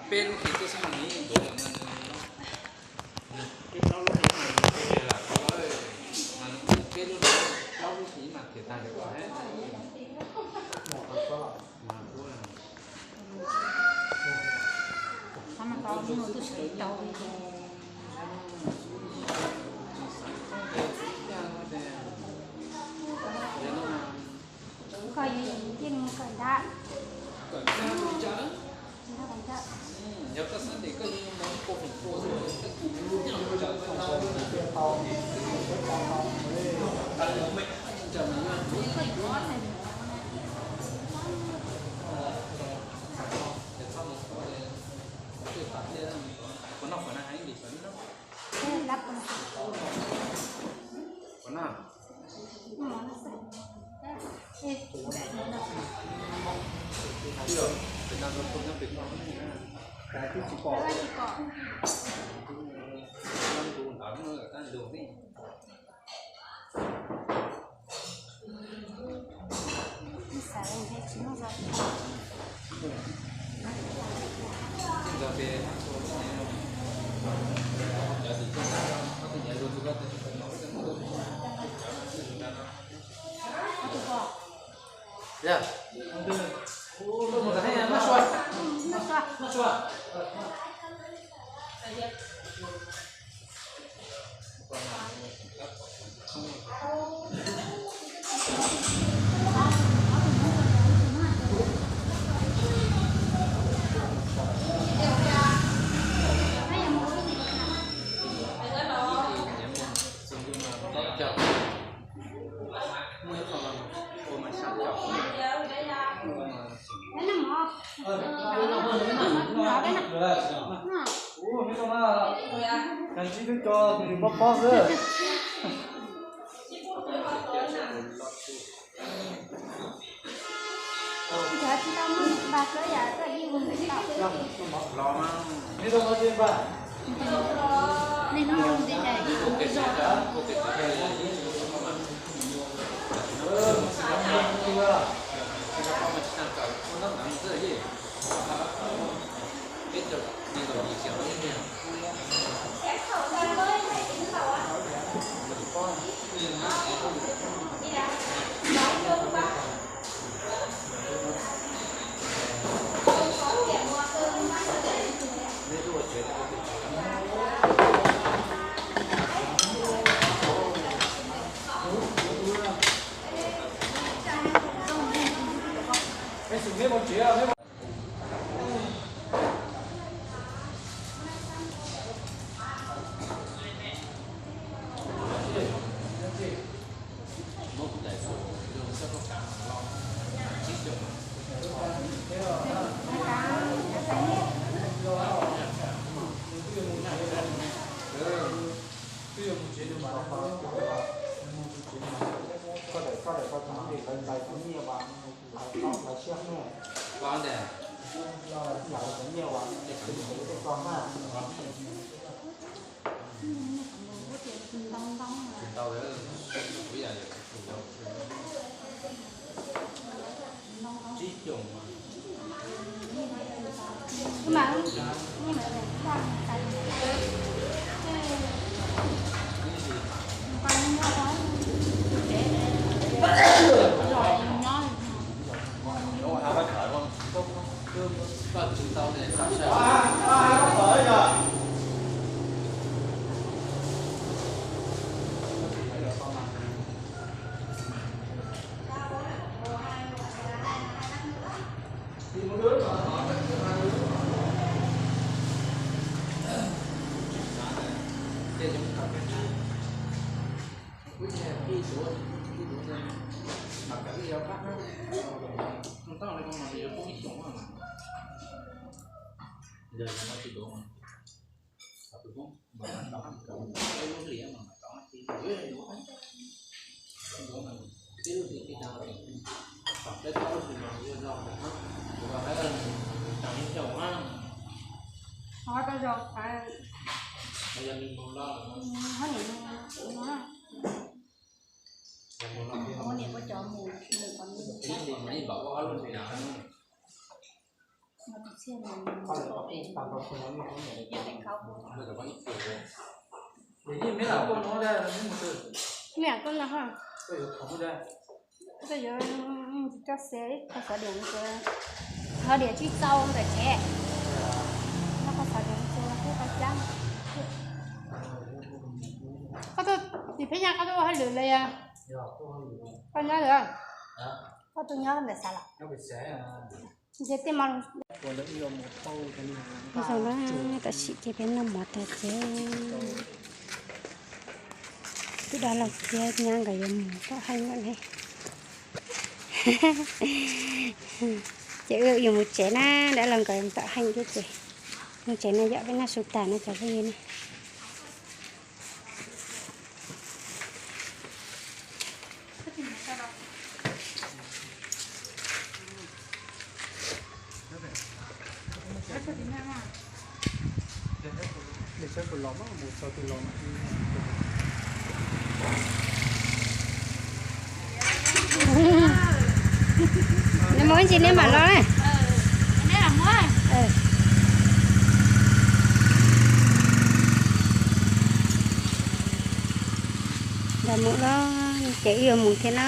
Peb lub hlis tuaj xwb mas nws yeej ntuav lawm no, nws peb plaub lub hlis mas nws ntuav lawm, mas nws peb lub hlis, plaub lub hlis mas thiaj tag li ko thiab. Koj yuav yeem mus kawm ntawv. Koj yuav Niam koj no ha, koj yuav coj xe koj xov diam, xov diam tsis txaus ntawm tsev, koj xov diam txua koj cab. Koj tuaj tim Pheb Nyab koj tuaj ua hauj lwm los yog koj nyob lawm? Koj tuaj nyob ntawm xav los? Nce tej mov. Ib zaug no tam sim ces peb noj mov tag ces twb dab laug thiab nyab nkawd yuav mus tom Heej lawm ne. Ces wb yuav mus tsev na, dab laug nkawd tom Heej thiab ces mus tsev no yom, peb noj su tas no cov phooj ywg na. Neb mus ib ntsis neb mam los na. Ntawd mus los ces wb yuav mus thiab na.